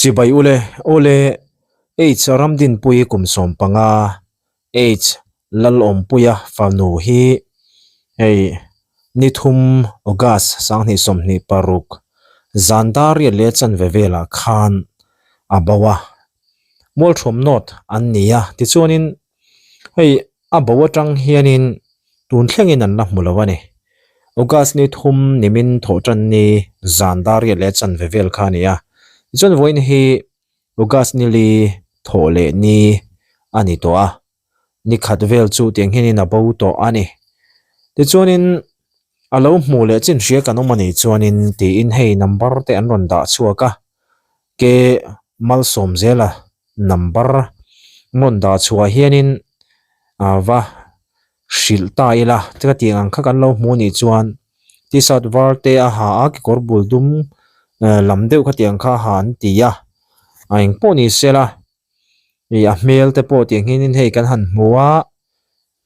Chibai ule, Awle, H Ramdinpuii kum 15, H Lalawmpuia fanu hi hei nithum August 2026 zan dar riat leh chanve velah khan a bo a, Mualthuam North an ni a, tichuanin Hei a bo atang hianin tun thlengin an la hmu lo a ni. August ni thum nimin thawh tan ni zan dar riat leh chanve vel kha a ni a. Tichuan vawiin hi August ni li thawh leh ni a ni tawh a. Ni khat vel chu tiang hianin a bo tawh a ni. Tichuanin a lo hmuh leh chin hria kan awm a nih chuanin tiin hei number te an rawn dah chhuak a. Ke malsawm zela number rawn dah chhuah hianin ah va hrilh ta ila ka tih ang kha kan lo hmuh anih chuan t-shirt var te a ha a kekawr bul dum lam deuh kha tih ang kha a ha an ti a a engpawh ni sela ih a hmel te pawh tiang hianin hei kan han hmu a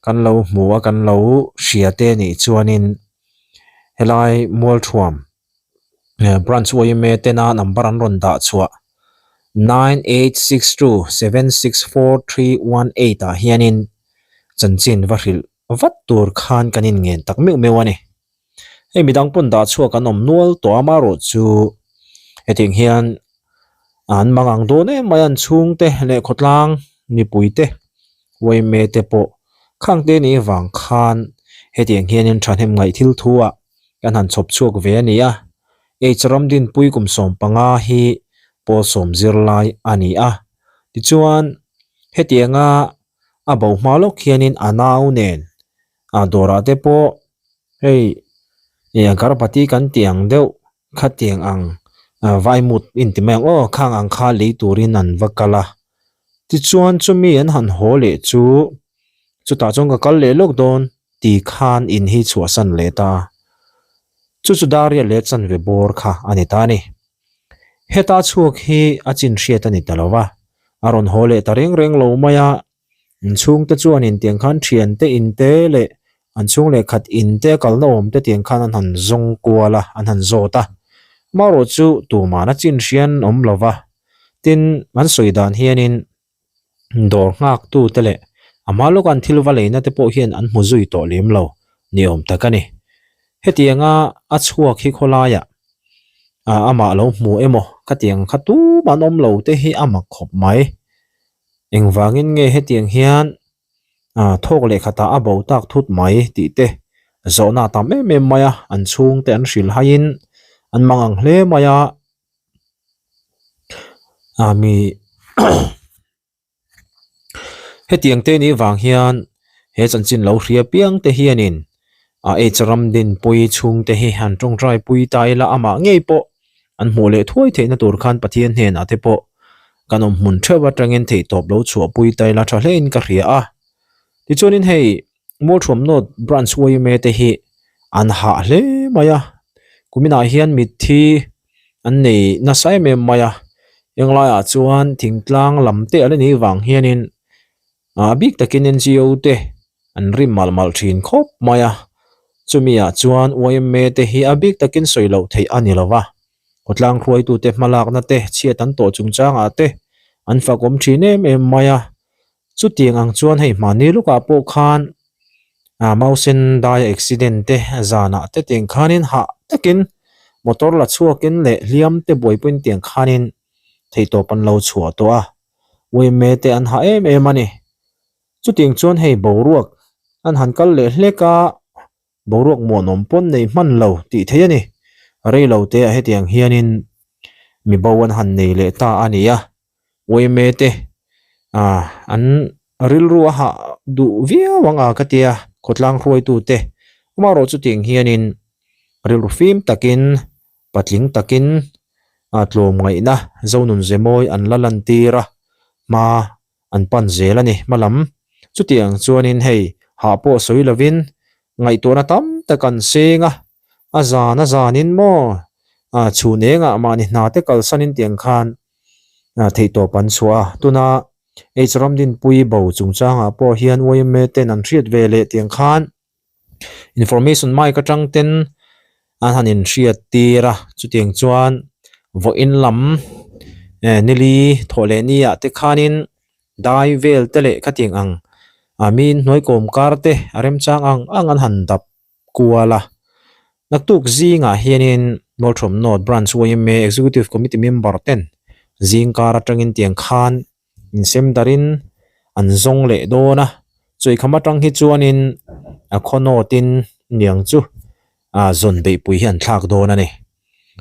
kan lo hmu a kan lo hria te anih chuanin helai mualthuam branch yma tena number an rawn dah chhuah 9862764318 ah hianin chanchin va hrilh vat tur khan kan inngen tak meuh meuh a ni. Hei midang pawn dah chhuak an awm nual tawh a amaherawh chu hetiang hian an mang ang dawn em mai a an chhungte leh khawtlang mipui te yma te pawh khang te nih vang khan hetiang hianin thahnem ngaih thil thu ah kan han chhawp chhuak ve a ni a, H Ramdinpui kum 15 hi pawl sawm zirlai a ni a, tichuan hetianga a bo hma lawk hianin a nau nen a dawrah te pawh hei ih garbati kan tih ang deuh khatiang ang vaimut inti mai ang aw khang ang kha lei turin an va kal a, tichuan chumi an han haw leh chu chutah chuan ka kal leh lawk dawn. Ti khan in hi chhuahsan leh ta. Chu chu Daria leh chanve bawr kha a ni ta a ni. Heta chhuak hi a chin hriat a ni ta lo va, a rawn haw leh ta reng reng lo mai a. An chhungte chuan in tiang khan thiante in te leh an chhung leh khat in te a kalna awm te tiang khan an han zawng kual a, an han zawt a. Amaherawh chu tuman a chin hrian awm lo va. Tin, an sawi dan hianin Dawr nghaktu te leh a hma lawka an thil va leina te pawh hian an hmu zui tawh lem lo ni awm tak a ni. Hetianga a chhuak hi khawlaiah amah lo hmu emaw khatiang kha tumah an awm lo te hi a mak khawp mai. Engvangin nge hetiang hian thawk leh khatah a bo tak thut mai tih te zawhna a tam em em mai a, an chhungte an hrilhaiin an mang ang hle mai a. Ah mi hetiang te nih vang hian he chanchin lo hria piang te hianin a H ram dinpui chhung te hi han tawngtai pui ta ila amah ngei pawh an hmuh leh thuai theihna tur khan Pathian hnenah te pawh kan awm hmun theuh atangin theihtawp lo chhuah pui ta ila tha hlein ka hria a tichuanin hei Mualthuam North Branch yma te hi an hah hle mai a, kuminah hian mitthi an nei nasa em em mai a, englaiah chuan thingtlang lam te a la nih vang hianin a bik takin NGO te an rim malh malh thin khawp mai a, chumi ah chuan yma te hi a bik takin sawi loh theih a ni lo va, khawtlang hruaitute hmalakna te chhiat an tawh chungchangah te an fakawm thin em em mai a. Chutiang ang chuan hei hmahni lukah pawh khan ah mausen daia accident te zanah te tiang khanin hah takin motor la chhuakin leh hliam te buaipuiin tiang khanin theihtawp an lo chhuah tawh a, uaime te an hah em em a ni. Chutiang chuan hei boruak an han kal leh hlek a. Boruak muanawm pawn nei hman lo tih theih a ni. Rei lo te ah hetiang hianin mi bo an han nei leh ta a ni a. Uaime te ah an rilru a hah duh viau ang a ka tia khawtlang hruaitu te. Amaherawh chutiang hianin rilru fim takin patling takin ah tlawmngaihna Zonun Zemawi an la lantir a hma an pan zel a ni hmalam. Chutiang chuanin hei hah pawh sawi lovin ngaihtuahna tam tak an seng a, a zan a zanin maw ah chhun engah mahni hna te kalsanin tiang khan ah theihtawp an chhuah a. Tuna H Ramdinpui bo chungchangah pawh hian yma ten an hriat ve leh tiang khan Information mic atang ten an han inhriat tir a, chutiang chuan vawiin lam Nili thawh leh ni ah te khanin dai vel te leh khatiang ang ah mi inhnuai kawm kar te a remchang ang ang an han dap kual a. Naktuk zingah hianin Mualthawm North Branch yma Executive Committee member ten zingkar atangin tiang khan insem darin an zawng leh dawn a, chawikham atang hi chuanin a khaw nawtin niang chu ah zawn beihpui hi an thlak dawn a ni.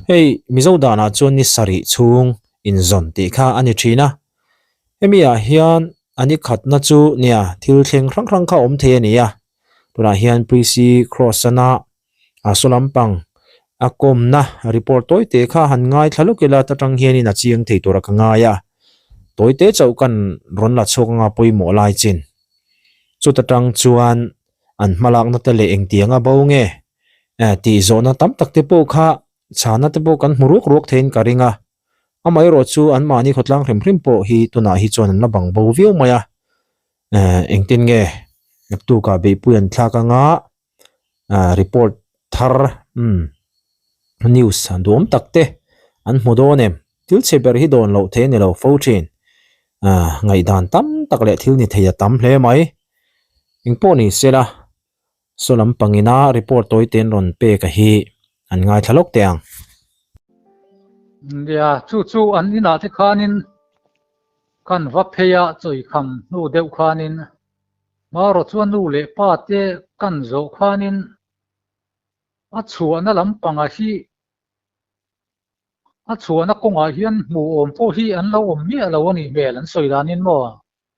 Hei Mizo danah chuan ni sarih chhung inzawn tih kha a ni thin a, hemi ah hian a ni khatna chu nia thil thleng hrang hrang kha awm thei a ni a, tunah hian Prissy Cross ana a saw lampang a kawmna report tawi te kha han ngaithla lawk ila ta tang hianin a chiang thei tura ka ngai a, tawi te chauh kan rawn la chhuak anga pawimawh lai chin. Chuta tang chuan an hmalakna te leh engtianga bo nge tih zawhna tam tak te pawh kha chhana te pawh kan hmu ruak ruak theiin ka ring a, amaherawh chu anmahni khawtlang hrim hrim pawh hi tunah hi chuan an la bang bo viau mai a, engtin nge naktukah beihpui an thlak anga report thar umm news duhawm tak te an hmu dawn em thil chhe ber hi dawn loh theih a ni lo fo thin ah ngaihdan tam tak leh thil ni thei a tam hle mai engpawh ni sela saw lampang ina report tawi te an rawn pek a hi an ngaithla lawk teh ang. Nia chu chu an inah te khanin kan va phei a chawikham hnu deuh khanin Marawh chuan nu leh pa te kan zawh khanin a chhuahna lampangah hi a chhuahna kawngah hian hmuh awm pawh hi an lo awm miah lo a nih hmel an sawi danin maw?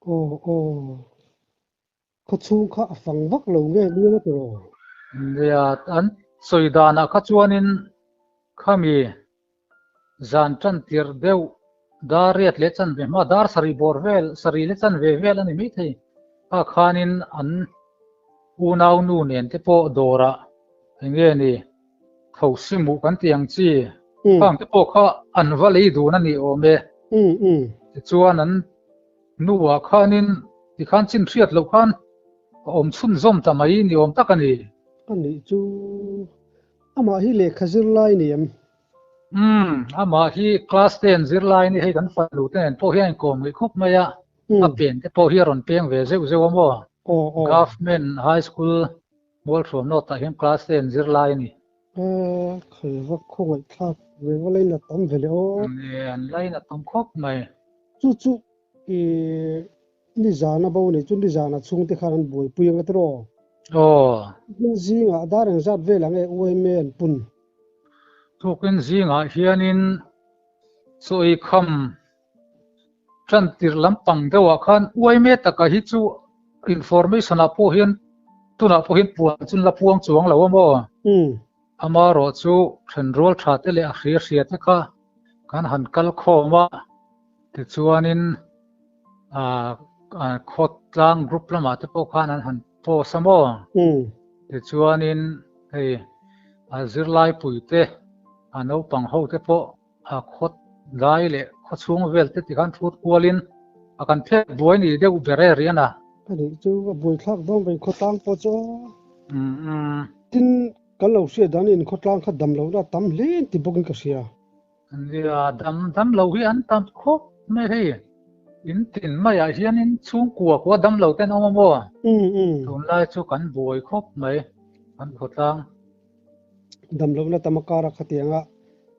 Aw aw, khawchhung kha a fang vak lo nge nia tiraw? Nia, an sawi danah kha chuanin khami Zan tan tirh deuh dar riat leh chanve hma dar sarih bawr vel, sarih leh chanve vel a ni maithei. Kha khanin an unau nu nen te pawh dawrah eng nge ni thosi muh kan tih ang chi khang te pawh kha an va lei dun a ni awm e. Tichuan an nuah khanin tikhan chin hriat loh khan a awm chhunzawm ta mai ni awm tak a ni. A nih chu Amah hi lehkha zirlai ni em? Umm, amah hi class ten zirlai ni hei kan fanu te nen pawh hian inkawm ngei khawp mai a, a pen te pawh hi a rawn peng ve zeuh zeuh a maw? Government High School Mualthuam North ah hian class ten zirlai a ni. Aaa, khai va khawngaihthlak ve va lainat tam ve le aw. Nia, an lainat tam khawp mai. Chu chu i nizana bo nei chu nizana chhungte khan an buaipui anga tiraw? Aw. Tukin zingah dar engzat vel ang e UMA an pun? Tukin zingah hianin chaw ei kham tan tirh lampang deuhah khan UMA taka hi chu information ah pawh hian tunah pawh hian puan chu an la puang chuang lo a maw? Amaherawh chu thenrual tha te leh a hria hria te kha kan han kal khawm a. Tichuanin aah khawtlang group lamah te pawh khan an han post a maw? Tichuanin hei a zirlai pui te, a naupang ho te pawh a khawt lai leh khaw chhung vel te tikhan thut kualin a kan phek buai ni deuh ber e rian a. A nih chu a buaithlak dawn vei khawtlang pawh chu aw. Tin, kan lo hriat danin khawtlang kha dam lohna a tam hle ti bawkin ka hria. Nia, dam dam lo hi an tam khawp mai hei. In tin maiah hianin chhungkua kua dam lo ten awm a maw? Tunlai chu kan buai khawp mai, kan khawtlang. Dam lohna tam a kar a khatianga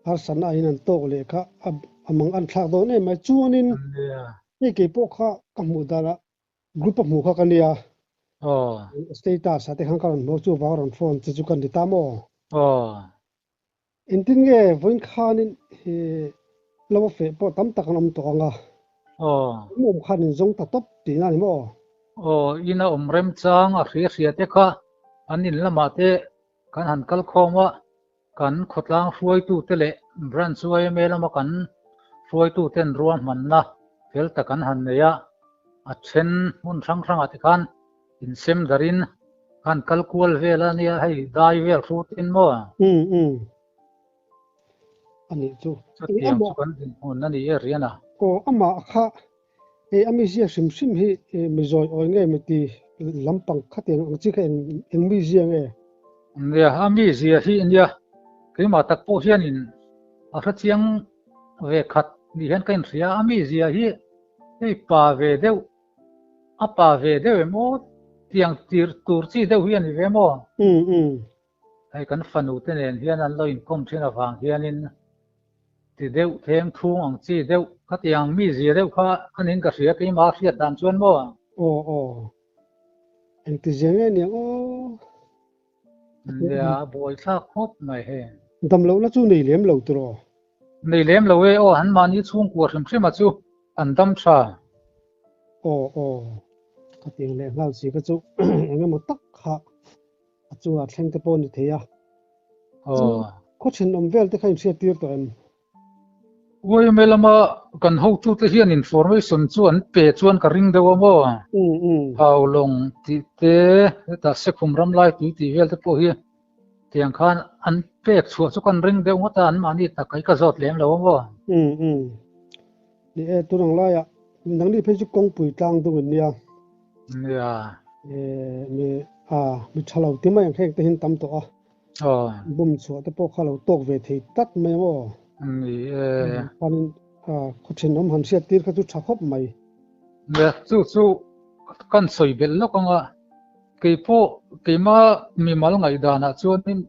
harsatna a in an tawk leh kha a mang an thlak dawn em mai. Chuanin hei kei pawh kha ka hmuh danah group a hmuh kha ka nia. Status ah te khan ka rawn hmu a, chuvang a rawn phone che chu ka ni ta maw? Engtin nge vawiin khanin hi lo a feh pawh tam tak an awm tawh ang a? Aw. In awm khan in zawng ta tawp tihna a ni maw? Aw, in a awm remchang a hria hria te kha an in lamah te kan han kal khawm a, kan khawtlang hruaitute leh Branch yma lama kan hruaituten ruahmanna fel tak an han nei a, a then hmun hrang hrangah te khan Insem darin khan kal kual vel a nia hei dai vel hrut in maw? Um um. A nih chu. Chutiang chu kan dinhmun a ni e rian a. Aw amah kha hei a mizia hrim hrim hi mi zawi awi nge mi ti lampang khatiang ang chi kha eng eng mizia nge? Nia a mizia hi nia keimah tak pawh hianin a hrechiang ve khat. Ni hian ka inhria a mizia hi hei pa ve deuh a pa ve deuh em aw tiang tir tur chi deuh hi a ni ve maw? Hei kan fanu te nen hian an lo inkawm thin avang hianin ti deuh theng thung ang chi deuh khatiang mizia deuh kha a nin ka hria keimah a hriat dan chuan maw? Aw aw engtizia nge niang aw? Nia a buaithlak khawp mai hei. Damlohna chu nei lem lo tiraw? Nei lem lo e aw, an mahni chhungkua hrim hrima chu an dam tha. Aw aw, ka tiang leh nghal si kha chu eng emaw tak kha a chungah thleng te pawh a ni thei a. Aw. Khaw thenawm vel te kha inhriat tir tawh em? Yma lama kan hotute hian information chu an pe chuan ka ring deuh a maw? Haulawng tih te, hetah Sekhum ram lai tui tih vel te pawh hi tiang khan an pek chhuah chu kan ring deuh ngawt a, anmahni tak hi ka zawt lem lo a maw? Ni e, tun ang laiah nangni phei chu kawngpui tlang deuh in nia. Nia. Mi a mi tha lo ti mai ang heng te hian tam tawh a. Bum chhuah te pawh kha lo tawk ve thei tlat mai ang aw. Ni e. Khanin khaw thenawm han hriat tir kha chu tha khawp mai. Nia, chu chu kan sawi belh lawk ang a. Keipawh keima mimal ngaihdanah chuanin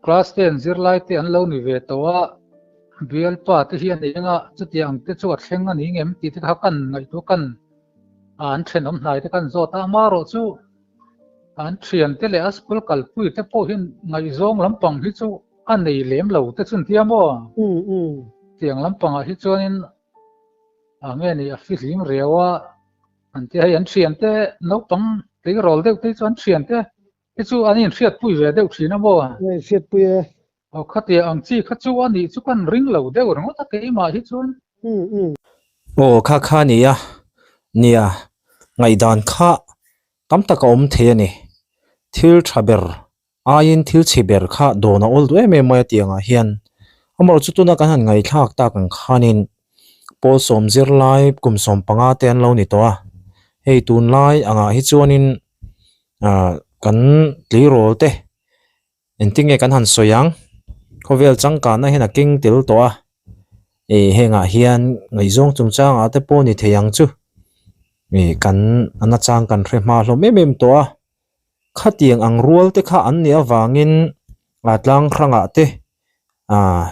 class ten zirlai te an lo ni ve tawh a, bialpa te hi a nei anga chutiang te chu a thleng a ni ngem tih te kha kan ngaihtuah kan an thenawm hnai te kan zawt a, amaherawh chu An thiante leh a school kalpui te pawh hi ngaihzawng lampang hi chu a nei lem lo te chu an tia maw? Tiang lampangah hi chuanin a nge ni a fihlim riau a, an tia hei an thiante naupang tleirawl deuh te hi chu an thiante hi chu an inhriatpui ve deuh thin a maw? Inhriatpui e. Aw khatia ang chi kha chu a nih chu kan ring lo deuh ringawt a keimah hi chuan. Aw kha kha nia, nia ngaihdan kha tam tak a awm thei a ni. Thil tha ber aiin thil chhe ber kha dawn a awl duh em em mai a tiangah hian. Amaherawh chu tuna kan han ngaihthlak tak ang khanin pawl sawm zirlai kum 15 te an lo ni tawh a. Hei tunlai angah hi chuanin ah kan tleirawl te Engtinge kan han sawi ang? Khawvel changkanna hian a keng tel tawh a, ih hengah hian ngaihzawng chungchangah te pawh ni thei ang chu ih kan a nachang kan hre hma hlawm em em tawh a, khatiang ang rual te kha an nih avangin a tlang hrangah te ah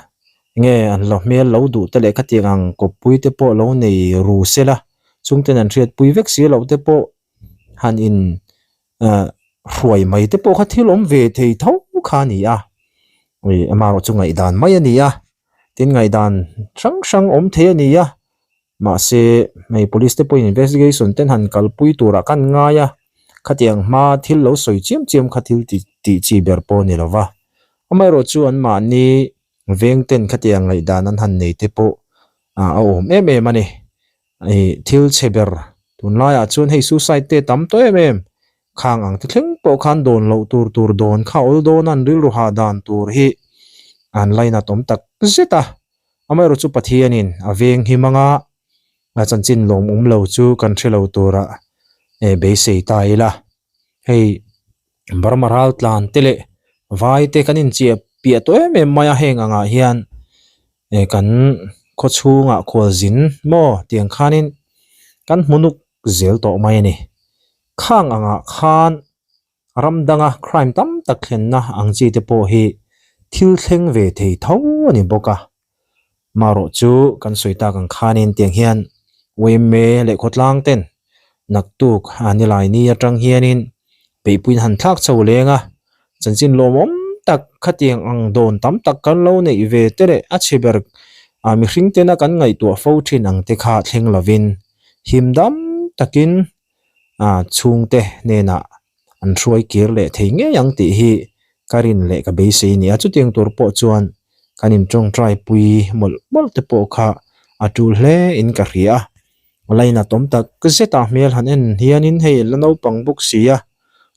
enge an lo hmel lo duh te leh khatiang ang kawppui te pawh lo nei ru sela chungten an hriatpui vek si loh te pawh han in ah hruai mai te pawh kha thil awm ve thei tho kha a ni a ih amaherawh chu ngaihdan mai a ni a tin ngaihdan hrang hrang awm thei a ni a mahse hei police te pawhin investigation ten han kalpui turah kan ngai a khatiang hma thil lo sawi chiam chiam kha thil tih tih chi ber pawh a ni lo va amaherawh chu anmahni veng ten khatiang ngaihdan an han nei te pawh ah a awm em em a ni. Ih thil chhe ber tunlaiah chuan hei suicide te tam tawh em em khang ang te thleng pawh khan dawn loh tur tur dawn kha awl dawn a an rilru hah dan tur hi an lainat awm tak zet a amaherawh chu Pathianin a veng him anga a chanchin lawmawm lo chu kan hre lo turah eh beisei ta ila hei Burma ral tlan te leh vai te kan inchiah piah tawh em em mai a heng angah hian eh kan khaw chhungah khualzin maw tiang khanin kan hmu nuk zel tawh mai a ni. Khang angah khan ram danga crime tam tak thlenna ang chi te pawh hi thil thleng ve thei tho a ni bawk a. Marawh chu kan sawi tak ang khanin tiang hian yma leh khawtlang ten naktuk a nilai ni atang hianin beihpuiin han thlak chho leng a, chanchin lawmawm tak khatiang ang dawn tam tak kan lo neih ve te leh a chhe ber a mihring tena kan ngaihtuah fo thin ang te kha thleng lovin him dam takin a chhungte hnenah an hruai kir leh thei ngei ang tih hi ka rin leh ka beisei a ni a, chutiang tur pawh chuan kan intawngtai pui mawlh mawlh te pawh kha a tul hle in ka hria a, lainat awm tak zet a hmel han en hianin hei la naupang bawk si a,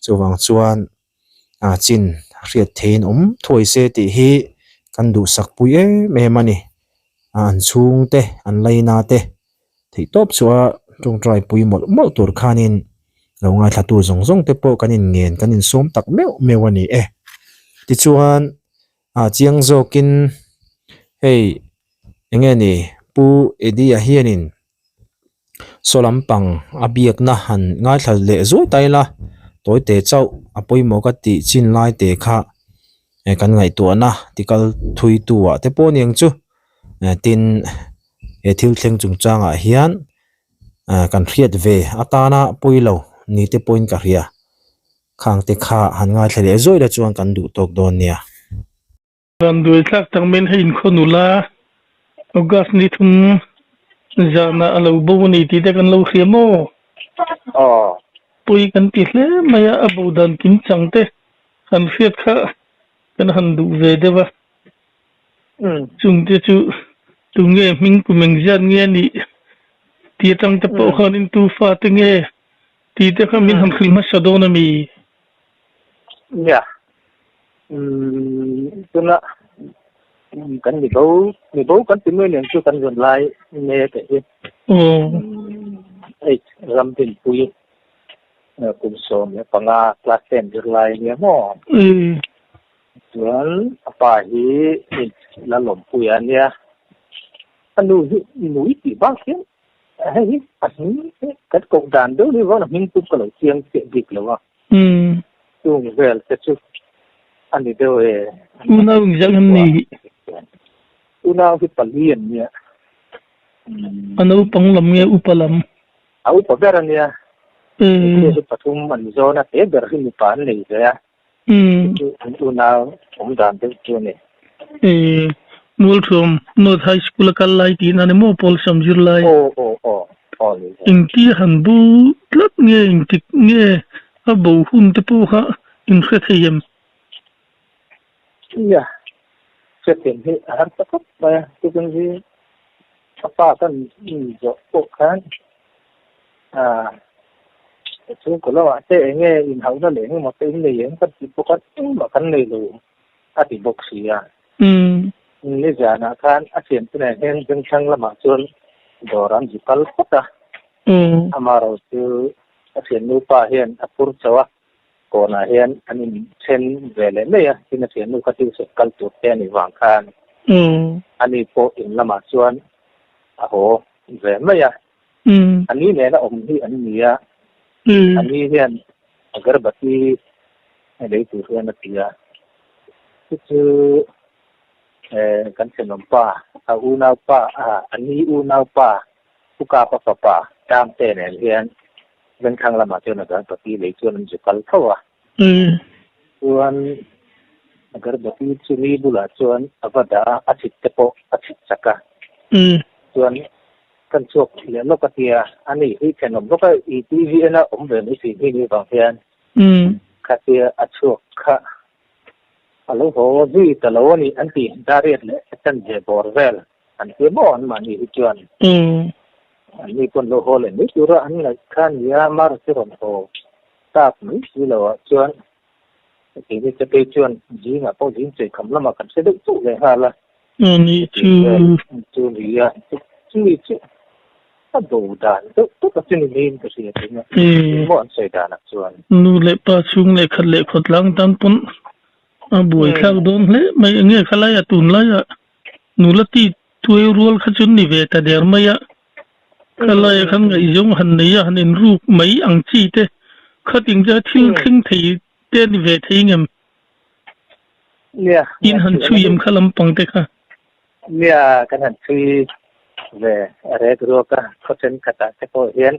chuvang chuan a chin hriat theihin awm thuai se tih hi kan duhsak pui em em a ni, an chhungte an laina te. Theihtawp chu a tawngtai pui mawlh mawlh tur khanin lo ngaithlatu zawng zawng te pawh kan inngen kan insawm tak meuh meuh a ni e. Tichuan a chiang zawkin hei eng nge ni Pu Eddie-a hianin saw lampang a biakna han ngaithla leh zuai ta ila, tawite chauh a pawimawh ka tih chin lai te kha kan ngaihtuahna tikal thui tu ah te pawh a niang chu. Tin, he thil thleng chungchangah hian kan hriat ve atana pawilo ni te pawhin ka hria. Khang te kha han ngaithla leh zuai la chuan kan duh tawk dawn nia. Vanduai tlak tak maiin hei inkhawh nula August ni thum zanah a lo bo a ni tih te kan lo hria maw? Pawi kan ti hle mai a, a bo dan kim chang te han hriat kha kan han duh ve deuh a. Chung te chu tunge hming kum engzat nge a nih tih atang te pawh khanin tu fate nge tih te kha min han hrilh hmasa dawn a mi? Nia, umm tuna kan mi bo mi bo kan ti mai nen chu kan rawn lai mek a hi. Hei ram dinpui kum 15 class 10 zirlai ania maw? Chuan a pa hi Lalawmpuia ania, a nu hi nui tih bak hian Hei hi a hming hi kan koh dan deuh ni vang a hming pum ka lo chiang chiah bik lo a. Chung vel te chu a ni deuh e. Unau engzah an ni? Unau hi pali an nia. A naupang lam nge upa lam? A upa ber a nia. Hmeichhia hi pathum an zawn a, te ber hi mipa an nei ve a. Chu an unau awm dan deuh chu a ni. Mualthuam North High School a kal lai tihna a ni maw Paul Sam zir lai? Aw aw aw aw ni e. Engti han bo tlat nge engtik nge a bo hun te pawh kha in hre thei em? Nia, hriatthiam hi a har ta khawp mai a, tukin hi a pa kan inzawh pawh khan ah chhungkaw lamah te eng nge inhauhna leh engemaw te in nei em kan tih pawh khan engmah kan nei lo a ti bawk si a. Nizanah khan a thiante nen hian Bengthlang lamah chuan dawr an zu kal phawt a, amaherawh chu a thiannu pa hian a phur chauh a, kawnah hian an inthen ve leh mai a, tin a thiannu kha tuition kal tur te a nih vang khan ani pawh in lamah chuan a haw ve mai a. A ni nena awm hi an ni a, a ni hian agarbati lei tur hian a ti a, chu chu kan thenawmpa, a unaupa, a ni unaupa, Pu Kapa fapa Tangte nen hian Vengthlang lamah chuan agarbati lei chuan an zu kal tho a. Chuan agarbati chu mi bulah chuan a va dah a, a chhit te pawh a chhit chak a. Chuan kan chhuak leh lawk a tia, a ni hi thenawm lawk a, i TV en a awm ve mai si hi ni vang hian khatia a chhuak kha a lo haw zui ta lo a ni an ti, Dariat leh Chan ve bawr vel an ti maw an mahni hi chuan an ni pawn lo haw leh mai tura an ngaih kha a nia, Mara chu rawn haw tak mai si lo ah chuan keini te phei chuan zingah pawh zing cheikham lamah kan hre deuh chauh leh nghal a. Ni chu. Chu ni a, chumi chu a bo dan deuh tawp a chu ni maiin ka hria thin a, engmaw an sawi danah chuan. Nu leh pa chhung leh khat leh khawt lang tan pawn a buai thlak dawn hle mai, enge khalai a tunlaiah nula ti tuai rual kha chu ni ve ta der mai a, khalaiah khan ngaihzawng han nei a han inruk mai ang chi te khating chu thil thleng thei te a ni ve thei ngem? Nia, In han chhui em kha lampang te kha? Nia, kan han chhui ve rek ruak a, khaw thenkhatah te pawh hian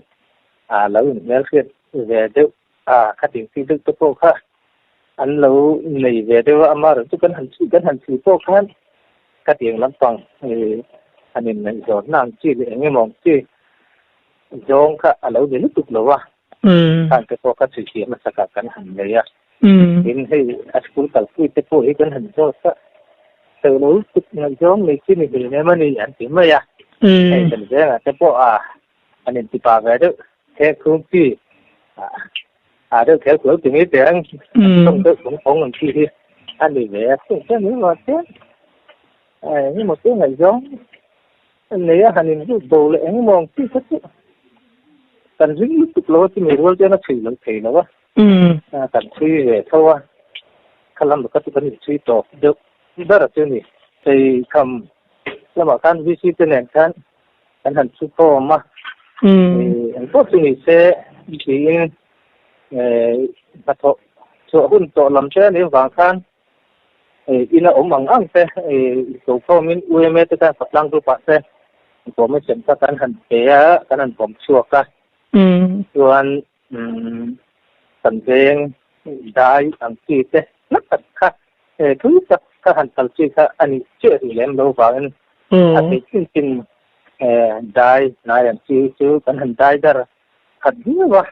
a lo inhmelhriat ve deuh a, khating chi deuh te pawh kha an lo nei ve deuh a, amaherawhchu kan han chhui kan han chhui pawh khan khatiang lampang han inngaihzawnna ang chi leh eng emaw ang chi zawng kha a lo ni lutuk lo a, khang te pawh kha chhui thiam hmasakah kan han nei a. Tin hei a school kalpui te pawh hi kan han zawt a, hreh lo lutuk ngaihzawng nei chi ni hmel em a ni an ti mai a. Hei kan zengah te pawh a an inti pa ve deuh he khum chi a deuh kher kual ti mai teh ang an tawng deuh phawng phawng ang chi hi a ni ve a chung te mai mahse engemaw te ngaihzawng nei a han inzut bo leh engemaw ang chi kha chu kan ring lutuk lo a chumi rual chuan a chhui lo thei lo a. Kan chhui ve tho a, kha lam kha chu kan inchhui tawp deuh ber a chu ni. Hei kham lamah khan VC te nen khan. kan han thu khawm a. Eng pawh chu ni se tiin hnathawh chhuah hun tawh lam te a nih avang khan ina awm ang ang te ko khawmin UMA te khan Khawtlang group ah te information kha kan han pe a, kan han vawm chhuak a. Chuan kan veng dai ang chi te hla tak kha thui tak kha han kal chi kha a nih chiah rih lem lo vangin a theih chin chin dai hnai ang chi chu kan han dai dar khat viau a,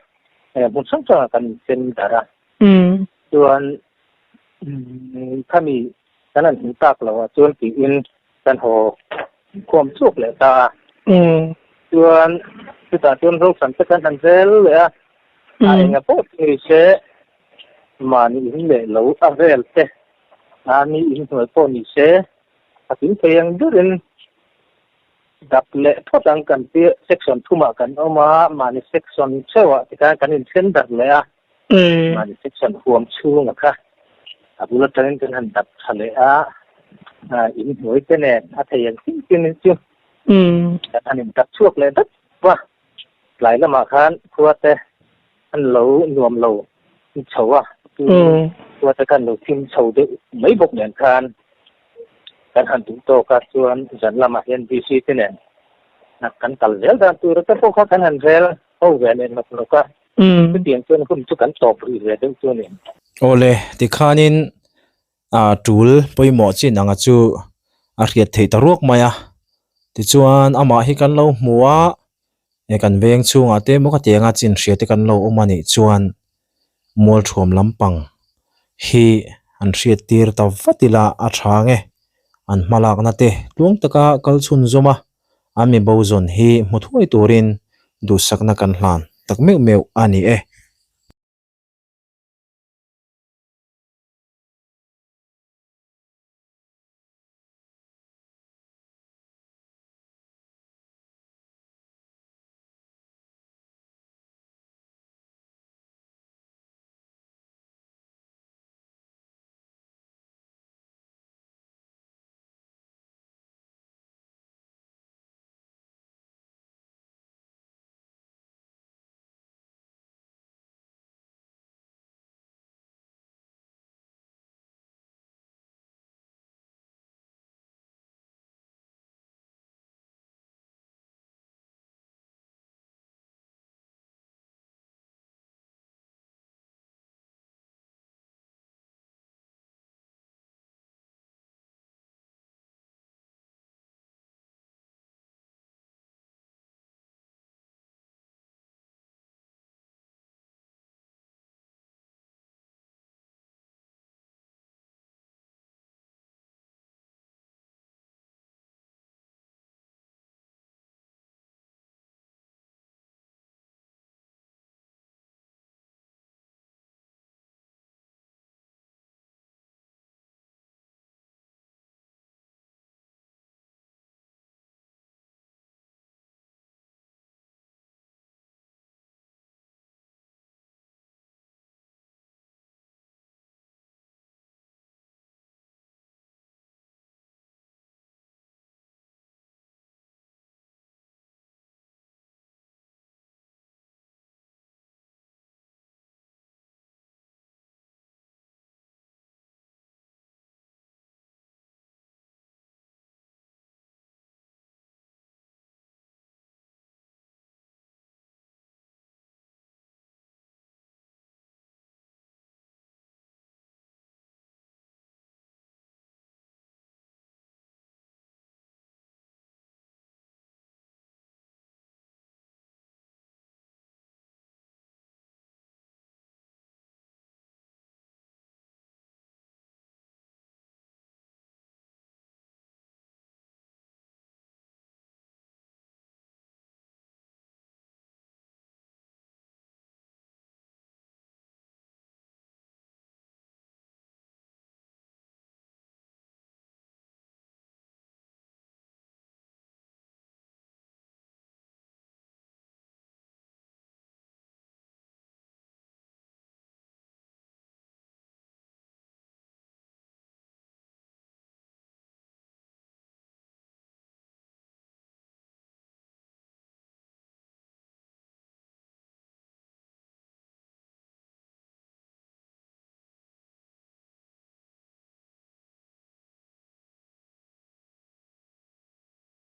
hmun hrang hrangah kan insen dar a. Chuan khami kan han hmu tak lo ah chuan tiin kan haw khawm chhuak leh ta a. Chuan chutah chuan Roshan te kan han zel leh a, a enga pawh chu ni se mahni in leh lo a vel te, mahni in hnuai pawh ni se a kim thei ang berin Dak leh phawt ang kan tia section thumah kan awm a, mahni section theuhah tikhan kan inthen darh leh a, mahni section huam chhunga kha a bul atangin kan han dak tha leh a, in hnuai te nen a thei ang chin chin in chu kan han indak chhuak leh dat va, tlai lamah khan khua te an lo nuam lo chho a, khua te khan lo thim chho deuh mai bawk nen khan. Kan han duh tawk a chuan zan lamah hian DC te nen kan kal zel dan tur te pawh kha kan han rel ho ve leh nawk nawk a, chutiang chuan hun chu kan tawp rih ve deuh chu a ni. Awle, tikhanin tul pawimawh chin anga chu a hriat theih ta ruak mai a, tichuan amah hi kan lo hmu a, he kan veng chhungah te maw ka ti anga chin hria te kan lo awm a nih chuan Mualthuam lampang hi an hriat tir ta vat ila a tha nge an hmalakna te tluang taka kal chhun zawm a an mi bo zawn hi hmu thuai turin duhsakna kan hlan tak meuh meuh a ni e.